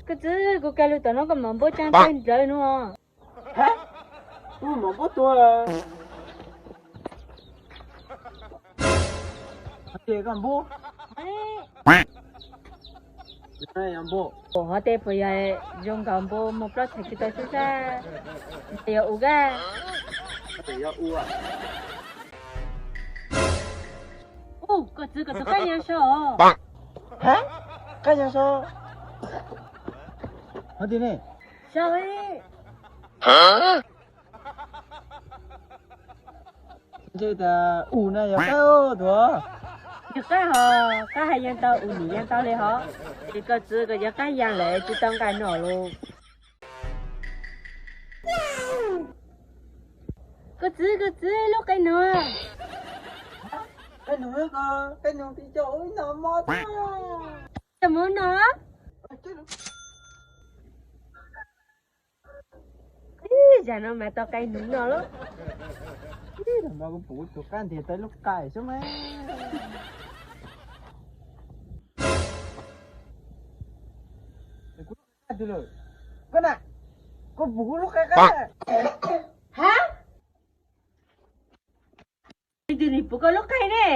Koj txiv, kuv kag lug tom no koj mam npuab tsaa tawg nrawv nuav. Hab, kuv mam npuab tuag. Hab tes koj npuab. Hov tes puas yog zoo nkaus npua muaj plaub txhais kws tau sab sab, tes yog u kag. Ub, koj txiv, koj tus qaab ya so. Hab, qaab ya so. Hov tes ne. So. Ntshe tas u na yog qaib tuag. Yog qaib hos, qaib has ya tau, u nim ya tau le hov. Ces koj txiv koj cov qaib ya lawm tsis tau nqaij noj lawm. Koj txiv, koj txiv, lub qaib noog. Qaib noog, qaib noog tsis tau ua ib no mob. Tsis muab noj. Ib zag no mas tau qaib noog noj lawm. Ib zag no kuv pum tus qaib ntiag tau lub qaib xwb mas. Koj na, koj pum kuv lub qaib qaib. Hab? Leej twg pum koj lub qaib ne?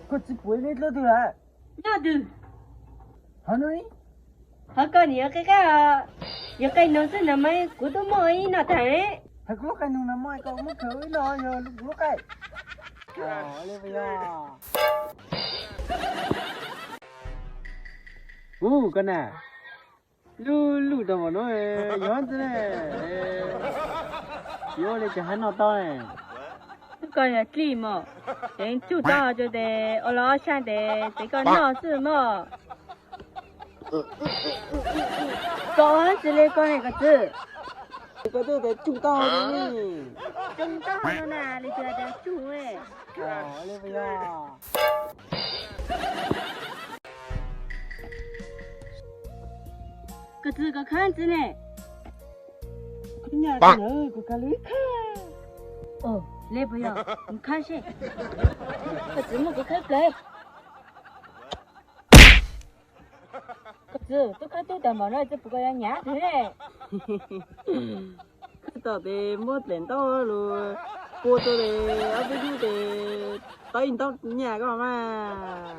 Koj txiv pum ib leeg dlua twg lawm? Nyob twg? Hov no, hov koj niam qaib qaib os. Yog qaib noog xwb no mas kuv twb muaj ib no tag ne. Hos kuv lub qaib noog no mas koj muab khaws ib no yog kuv lub qaib. Ub, koj na, lub lub tau npaum no, yog ntxwg ne, yuav ua li cas hab noj tau ne? Koj yog dlij mog, ces tsug tau ces ua los ob sab tes ces koj noj xwb mog. Koj tsis li koj ne koj txiv. Koj twb tias tsug tau ne. Tsug tau no na, li cas tias tsug ne. Koj txiv, koj khab ntxiv ne. Kuv nyaj lawm, kuv kag lub ib khab. Os, le puas yog? Kuv khab seb. Koj txiv, muab kuv khab plawg. Koj txiv, tub khab tub tag npaum no txiv pum koj yuav nyam twg ne? Khab tau tes muab dlaim ntaub lug pua rau tes ob peb hnub tes tau ib ntaub nyaj koj mas.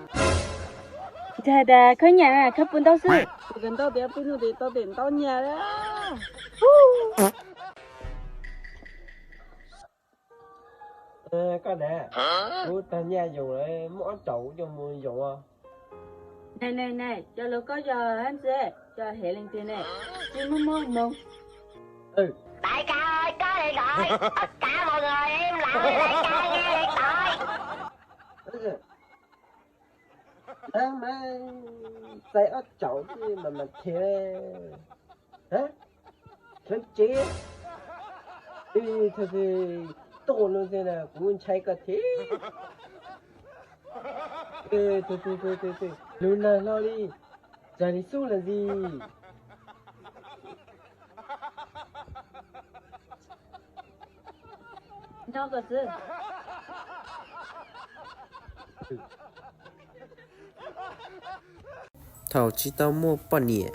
Ntshai tas khab nyaj khab pua ntaub xwb. Pua kag ntaub tes ob peb hnub tes tau tes ntaub nyaj. Koj na, kuv tag nyaj yoos lawm, muaj ob tsaus kuv coj mus yoos os. Nai nai nai, cov lus koj yog hab ntxiv, cov hev leej twg ne, tsis muaj muaj moog. Đại ca ơi, có điện thoại. Tất cả mọi người im lặng, đại ca nghe điện thoại. Hab mas txais ob tsaus xwb mas mas khiav, khiav tsev, tuaj no xwb na kuv ntshai koj thiab. Lus nag hlo li, txais li xub los ntxi. Thaum tsis tau muaj poj niam.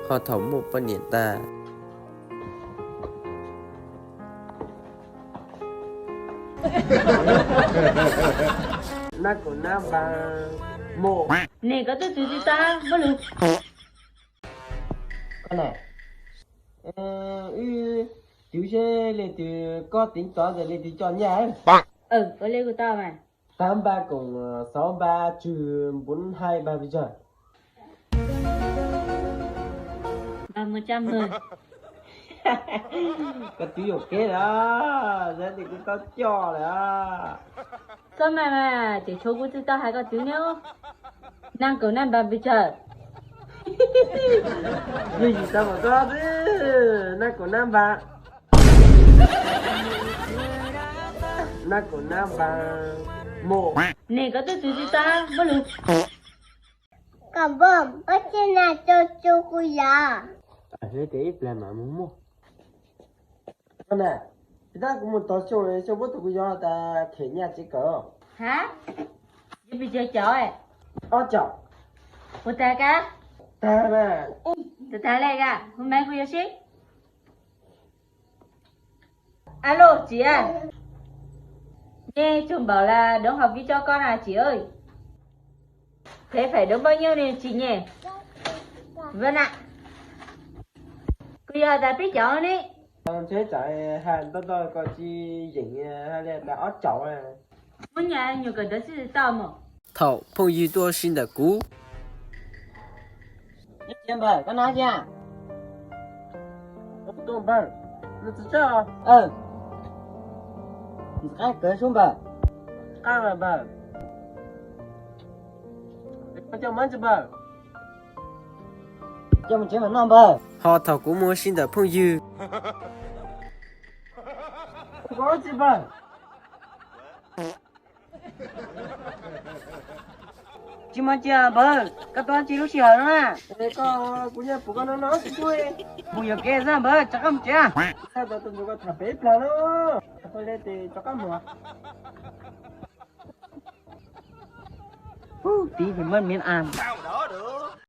Ho thaum muaj poj niam tag. Nab kaum nab npas mos. Niam, koj twb twv tsis tau muab lus. Koj na, wb twv seb leej twg kob teev txov ntawm leej twg coj nyaj. Ua li kuj tau mas. Tám ba cộng sáu ba trừ bốn hai ba bây giờ. Koj twv yuam kev lawm, zab tes kuv tau coj lawm. Koj mas mas ces tshuav kuv tsis tau hais koj twv ne. Nab kaum nab npas pes tsawg. Yog yim tau mas koj xwb, nab kaum nab npas. Nab kaum nab npas mos. Niam, koj twb twv tsis tau muab lus. Kom npog, muab tsij nag rau tsu kuv yom. Hleb tias ib plag mam mus muag. Koj na, Tab kuv mus tau xyoo, xyoo puab tus kuv yog tas them nyaj tsev kawm. Ha? Yuav pes tsawg caum? Ob caum. Puas tag kab? Tag na. Tag tag le ka, hu maiv kuv yuav sib. Alo txiv, nej tug npaum las doov hauv vib tso koj na txiv. Thế phải đóng bao nhiêu nè chị nhỉ? Vâng ạ. Kuv yog tas peb caum ne. Ntshe tsam hais ntau ntau koj tsis yeem, hais li tas ob caum. Muab nyaj nyuag kawm ntawv xwb tau mas. Thaum phooj ywg tuaj si ntawm kuv. Npawg, koj nov tsis? Npawg, nws tsis txawj. Qab kawg sub npawg. Qab npawg. Coj mus tsev mam noj npawg. Ho thaum kuv mus si ntawm phooj ywg. Tsis muaj cia npawg, koj tuaj tsis lub sij hawm no na. Koj, kuv nyob puag koj no no tsis tuaj. Mus yuam kev xwb npawg, rov qab mus tsev. Txhaj tau tus npawg koj tham pem ib plag no. Tham pem li tes rov qab mus. Tí thì mất miếng ăn.